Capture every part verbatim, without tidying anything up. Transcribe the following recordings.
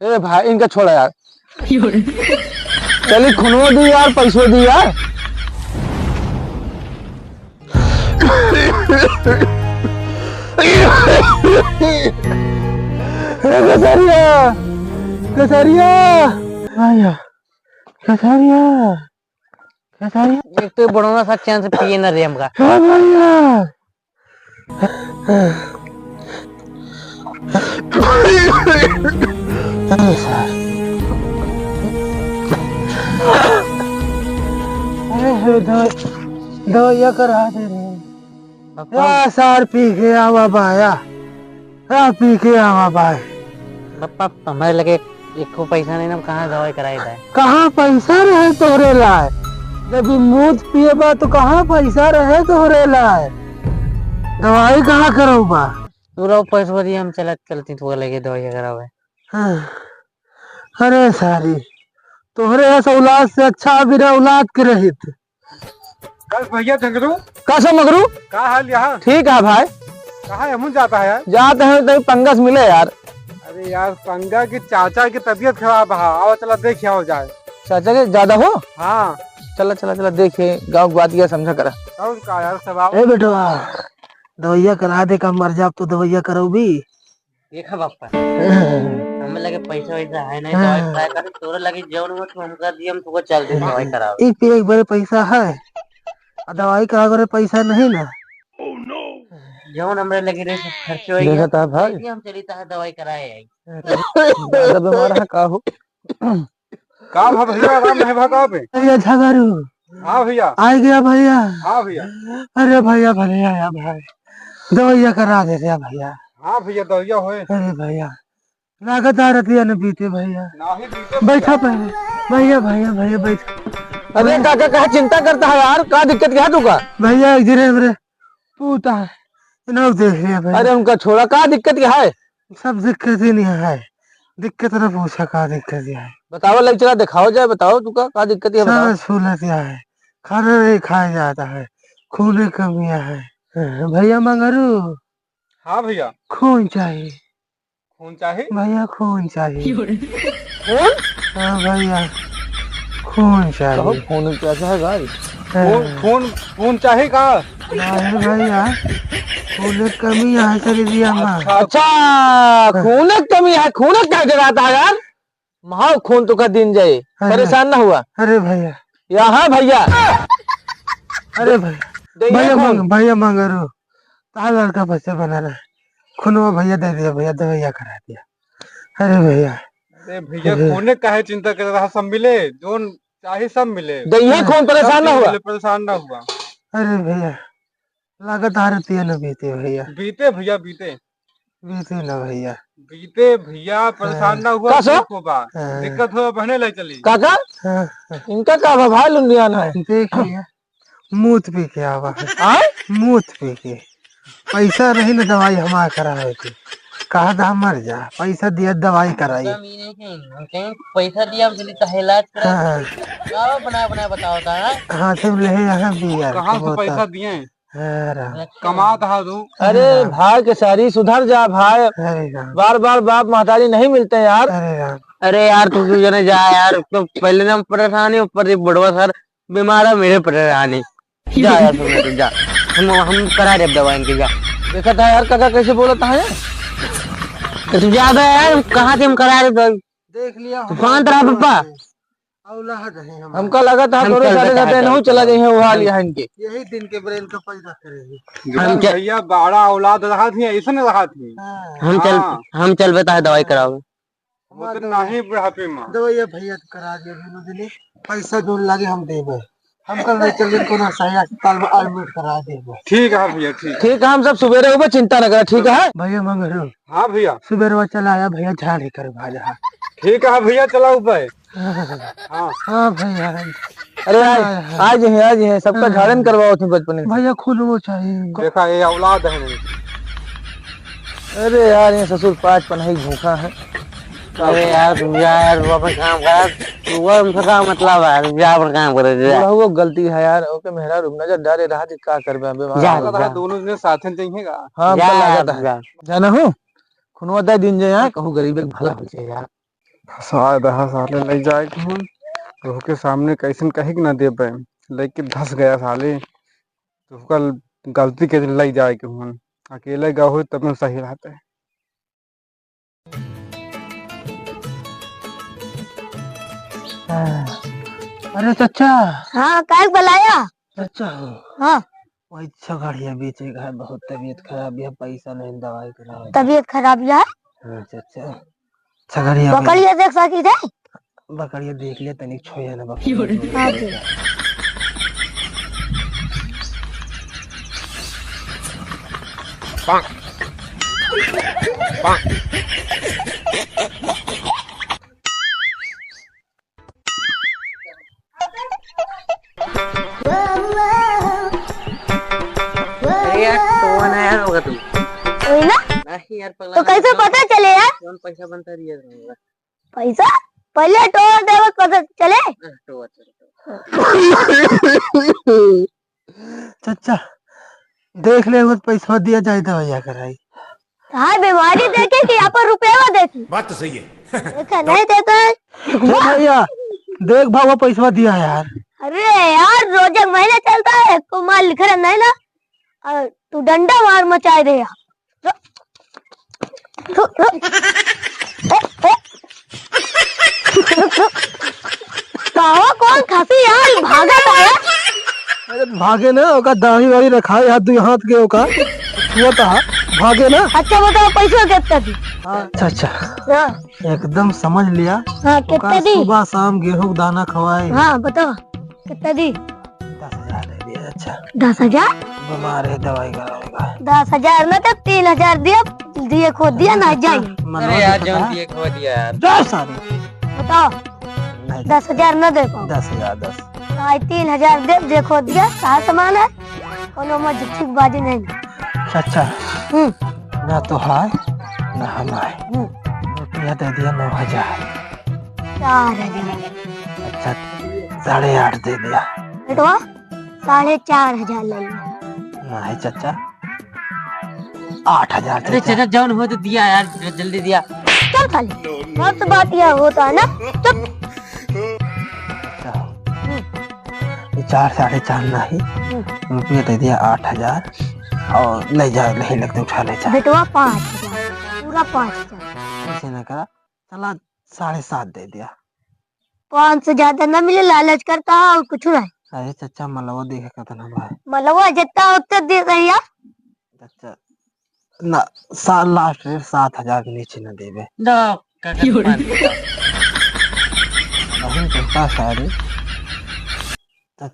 ए भाई, इनका छोड़ा यार। चली, खूनो दी यार, पैसो दी यार। ए, कसारिया, कसारिया, भैया, कसारिया, कसारिया। एक तो बुढ़वा सा चैन से पिए ना रे हमका। हाँ भैया। अरे सर। अरे हे दो, दो ये करा दे रे। पापा। या सार पी के आवा बाया। हाँ, पी के आवा बाय। पापा, हमारे लगे एको पैसा नहीं, हम कहाँ दवाई कराई जाए? कहाँ पैसा रहे तोहरे लाए? जब ई मूत पिए बा तो कहाँ पैसा रहे तोहरे लाए? दवाई कहाँ करऊ बा? तू रहो पैसवा दिए, हम चलत चलती तो लगे दवाई करावे। हाँ। अरे सारी, तोहरे ऐसा औलाद से अच्छा बिना औलाद के रहित। बस भैया झगरू। का सब मगरू? का हाल यहाँ? ठीक है भाई। कहाँ है? हमहूँ जाता है यार। जात है तो पंगा से मिले यार। अरे यार, पंगा की चाचा की तबीयत खराब है, आओ चला देख आओ जाए। चाचा के ज्यादा हो? हाँ। चला, चला, चला, देखे गाँव के बात यह समझा करा। और का यार, सब आओ। ए बेटवा, दवाइया करा दे, का मर जाब तो दवाइया करौबी? देखा बापा, हमें लगे पैसा वैसा है नहीं, हाँ। दवाई कराए खातिर तोरे लगे जौन हो, तू हमका दिए, हम तुका चल दे दवाई करावे। एक पे एक बार पैसा है, आ दवाई करावे पैसा नहीं ना। जौन हमरे लगे रहे सब खर्च हो गया। देखा था भाई। ये हम चली ता दवाई कराए आई। ज्यादा बीमार है का हो? का भा भैया, आराम है भा का बे? भैया झगड़ू। हाँ भैया। आ गया भैया। हाँ भैया। अरे भैया, भैया, या भाई, दवाइया करा दे रे भैया। हाँ भैया, दवाइया होए। अरे भैया, लागत आ रतिया न बीते भैया। नाही बीते बैठा भैया। पहले। भैया, भैया, भैया, बैठ। अरे काका, काहे चिंता करता है यार? का दिक्कत क्या है तुका? भैया, एक जने हमरे पूता है, इन्हों देख लिया भैया। अरे उनका छोड़ा, का दिक्कत क्या है? सब दिक्कत ही नहीं है, दिक्कत ना पूछा, का दिक्कत है? बताओ, लग चला दिखाओ जाए, बताओ तुका का दिक्कत है, बताओ। सांस फूलत है, खाना नहीं खाया जाता है, खून की कमी है। भैया मंगरू। हाँ भैया। खून चाहिए। खून चाही? भैया, खून चाही। खून? हाँ भैया, खून चाही। कहो, खून कैसा है भाई? हाँ। खून, खून, खून चाही का? नहीं भैया, खून की कमी है शरीरिया में। अच्छा, अच्छा, खून की कमी है, खून का जगाता है यार। महाव खून तुका दिन जाए, अरे। परेशान ना हुआ। अरे भैया। या हाँ भैया। अरे भैया। दे भैया खून। मांग-, भैया मंगरू। तार लड़का बच्चा बना रहा है। खूनवा भैया दे दिया, भैया दवाइया करा दिया। अरे भैया। अरे भैया, अरे। खूने काहे चिंता कर रहा, सब मिले, जोन चाहे सब मिले। दे खून, परेशान ना हुआ। परेशान ना हुआ। अरे भैया, लागत आ रतिया न बीते भैया। बीते भैया, बीते। बीते न भैया। बीते भैया, परेशान हाँ। ना हुआ, का सो? ठीक होबा। हाँ। दिक्कत हो, बहने ले चली। काका? हाँ, हाँ। इनका का बा भाई, लुंडियान है? देख लिया, मूत पी के आवा है। आय? मूत पी के। पैसा नहीं न दवाई हमार करावे के। कहा था मर जा, पैसा दिया दवाई कराई। हम कहीं पैसा दिया, हम चली तो इलाज करा। हाँ। का बना, बना बताओ ता, हाँ? हाथ में ले यहाँ भी यार, कहाँ से कमाता। पैसा दिए? हाँ, राम। कमात हा तू। अरे हाँ। भाई के सारी सुधर जा भाई। अरे राम। बार बार बाप महतारी नहीं मिलते यार। अरे राम। अरे यार, तू क्यों जने जा यार, तो पहले ना हम परेशान ही, ऊपर से बुढ़वा सर बीमार है, मेरे परेशान है। जा यार, तुम तो जा, हम, हम करा दे दवा इनके, जा। देखा था यार, काका कैसे बोलता है। तो तू जा बे यार, कहाँ से हम करा दे दवा? देख लिया, तू शांत रहा पप्पा। औलाद है हमारे। हमका लगा था हम तोरे चल साथे बता साथे दे। इनहू चला जाइए, वो हाल यहाँ इनके। यही दिन के ब्रेन का पैदा करेगी। हम चल भैया, बड़ा औलाद रहा थी, ऐसे न रहा थी। हाँ। हम चल, हाँ। हम चल बता दवाई करावे। वो तो नहीं बुढ़ापे में। दवाइया भैया तो करा दिया दोनों दिने। पैसा जोन लागे हम देबे। हम कल नहीं चल कोनो सही अस्पताल में एडमिट करा देबे। ठीक है भैया, ठीक। ठीक है, हम सब सुबेरे उबे चिंता न करा, ठीक है? भैया मंगरू। हाँ भैया। सुबेरवा चला आया भैया, झाड़ी कर भाजा। ठीक है भैया, चला उबे। हाँ। हाँ भैया। अरे आए, आए, आए। आज है, आज है, सबका हाँ। झाड़न करवाओ थे बचपन में। भैया खून वो चाहिए। देखा, ये औलाद है नहीं। अरे यार, ये ससुर पाँच पनही भूखा है। अरे यार, तुम जा यार, तू अपन काम कर। तू वो हमसे का मतलब है, तुम जा अपन काम करे, जा। बुढ़ऊ गलती है यार, ओके मेहरारू नजर डाले रहा थी, का करबे, बीमार जा, हो। जा। दोनों जने साथ में जाइएगा। हाँ, जा हमको यार, लागत है। जा। जाना हो, खुनवा दे दिन जे यहाँ, कहूँ गरीब एक भला हो जाए यार। फंसाए दहा साले, लइ जाए के हुन। तोहके सामने कैसन कहे के ना देबे, लेके धस गया साले। तोहका गलती के लइ जाए के हुन, अकेले गए हो तब में सही रहते। अरे चचा। हाँ, काहे बुलाया? चचा हो। हाँ। वही छगड़िया बेचे का है, बहुत तबीयत खराब है, पैसा नहीं, दवाई करावे। तबीयत खराब है? हाँ चचा, छगड़िया बेच- बकरिया देख सकी थे? बकरिया देख लिया, तनिक छोया ना बकरिया। हाँ जी। अरे यार, कौन है यार, होगा तू? वही ना? नहीं यार, पगला तो ना, कैसे कौन, पता चले यार? कौन पैसा बनता रही है तुमका? पैसा? पहले टोर देवे पता चले। हाँ, टोर, टोर, टोर। चचा, देख ले, वो पैसा दिया जाए, दवाइया कराई। हाँ, बीमारी देखे कि यहाँ पर रुपया देखे? बात तो सही है। देखा, नहीं देता है। ए भैया, देख भा, वो पैसा दिया यार। अरे यार, रोजक महीना चलता है, को माल लिख रहा नहीं ना, और तू डंडा मार मचाए दे यार। रुक, रुक, रुक। ए, ए। रुक, रुक। कहो कौन खसी यार, भागा था यार। अरे भागे ना, ओका दाढ़ी वाढ़ी रखा है, हाथ, दुई हाथ के ओका। हुआ था, भागे ना। अच्छा बताओ, पैसा कितना दी? हाँ, अच्छा, अच्छा। हाँ। एकदम समझ लिया। हाँ, कितना ओका दी? सुबह शाम गेहूं के दाना खवाए। हाँ, बताओ, कितना दी? दस हजार दे दिया, अच्छा। दस हजार? बीमार है, दवाई करावेगा। दस हजार ना तो तीन हजार दिया, दिए खो दिया ना, जाइए। मनवा अरे यार, दिखता जौन है। दिए खो दिया यार। जा सारे। बताओ। नहीं। दस हजार ना दे पाओ। दस हजार, दस। भाई, तीन हजार दे, देखो दिया, कहाँ सामान है? कोनो में झिकझिक बाजी नहीं। अच्छा। हम्म। ना तो है, ना हम है। हम्म। रुपया दे दिया नौ हजार। चार हजार। अच्छा, साढ़े आठ दे दिया। बेटवा, साढ़े चार हजार ले लिया। नहीं चाचा, आठ हजार अरे चाचा। चाचा, जौन हो तो दिया यार, जल्दी दिया। चल साले, बहुत बात यह होता है ना, चुप। अच्छा। हम्म। ये चार, साढ़े चार नहीं, हम्म। रुपया दे दिया आठ हजार और ले जा, नहीं लगते उठा ले जा। बेटवा पाँच हजार, पूरा पाँच हजार। ऐसे ना करा, चला साढ़े सात दे दिया। पाँच से ज्यादा ना मिले, लालच करता है और कुछ नहीं। अरे चचा, मलवा देखे कतना भाई। मलवा जितना होते दे रही है। चचा, ना, सा-, लास्ट रेट सात हजार के नीचे ना देबे। दो, काका, क्यों रे? पाँच। नहीं चलता सारे। त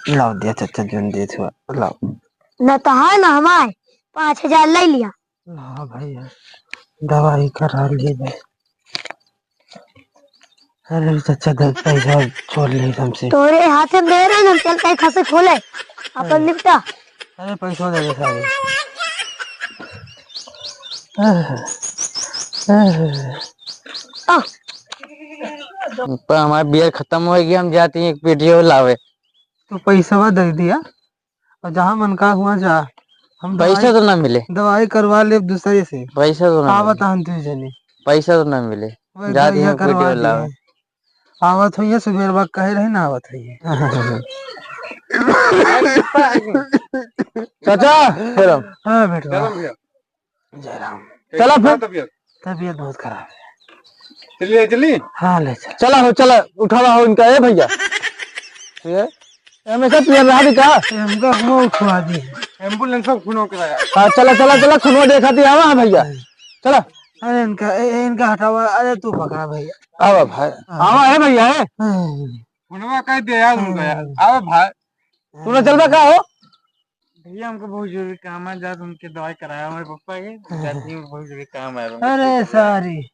लाओ दिया चचा, जोन दे थुआ, लाओ। ना तो है ना हमारे, पाँच हजार ले लिया। हाँ भैया, दवाई करा ली भाई। अरे चाचा, दस पैसा छोड़ ले हमसे। तोरे हाथ में दे रहे, हम चल के खसे खोले, अपन हाँ। निपटा। अरे पैसा दे दे सारे। आह, आह। आ। पर हमारा बियर खत्म हो गया, हम जाते हैं एक पेटी और लावे। तू पैसा दे दिया। और जहाँ मन का हुआ जा। हम पैसा दवाई, तो ना मिले। दवाई करवा लेब दूसरे से। पैसा तो ना आवत मिले। हन तू जने। पैसा तो ना मिले। वही जात दवाइया ही करवा पेटी वाला दिए। आवत होइए, सुबेर बा कहे रहे ना आवत होइए। चाचा, फिर हम। हाँ बेटवा। चलो भैया। जय राम। चला फिर। तबीयत? तबीयत बहुत खराब है। चलिए, चलिए। हाँ, ले चल। चला हो, चला, उठावा हो इनका, ए भैया। ये, एमे सब पियर रहा भी का? ए, हमका हुआ उठवा दी। एम्बुलेंस सब खूनो कराया। हाँ, चला, चला, चला, खूनो देखा दी, आवा है भैया। चला। अरे इनका, ए, ए, इनका हटावा, अरे तू पकड़ा भैया। आवा भाई, हाँ। आवा है भैया, है। हाँ। खूनवा कह दे यार उनका यार। हाँ। आवा भाई। तू ना चलबा का हो? भैया, हमको बहुत जरूरी काम है, जात उनके दवाई कराया हमारे पापा के, हाँ। जात ही हमको बहुत जरूरी काम है, हमको अरे सही सारी,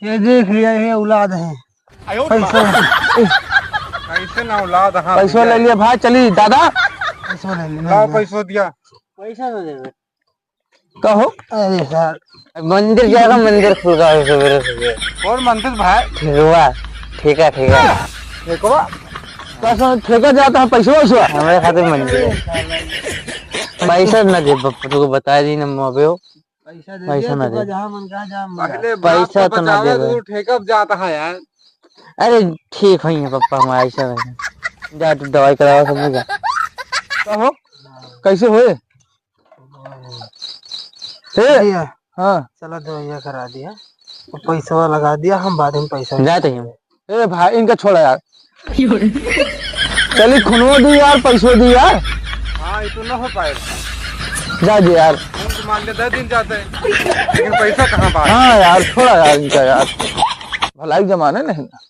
ये देख लिया, ये औलाद है। आयो पैसा। कैसे ना औलाद, हाँ, पैसा भैया। ले लिया भाई, चली दादा। पैसा ले लिया, लाओ ले लिया। पैसा दिया। पैसा तो दे दे। कहो। अरे सार। मंदिर जाएगा, मंदिर खुल गया है सवेरे सवेरे। कौन मंदिर भाई? ठेकवा, ठेका, ठेका। ठेकवा? पैसा ठेका जाता है, पैसा वैसा। हमारे खातिर मंदिर है। पैसा ना दे, बप-, तुमको बता दी ना, मबे हो। पैसा दे पैसा दिया ना तो दे। जहाँ मन कहा जा, मन पहले बाप पैसा का तो ना बचावे देवे। तो ठेका पे जाता है यार। अरे ठीक होइहैं पप्पा, हमारा ऐसा नहीं। जा तू दवाई करावा सब में जा। का हो? कैसे होए? ए, भैया, हाँ। चला दवाइया करा दिया, वो पैसवा लगा दिया, हम बाद में पैसा जाते हैं। ए भाई, इनका छोड़ा यार। चली, खूनवा दी यार, पैसवा दी यार। हाँ, ये तो ना हो पाएगा। जा दे यार। हम तो मान ले दस दिन जाते हैं, लेकिन पैसा कहाँ पाए? हाँ यार, छोड़ा यार इनका यार, भलाई जमाने नहीं ना।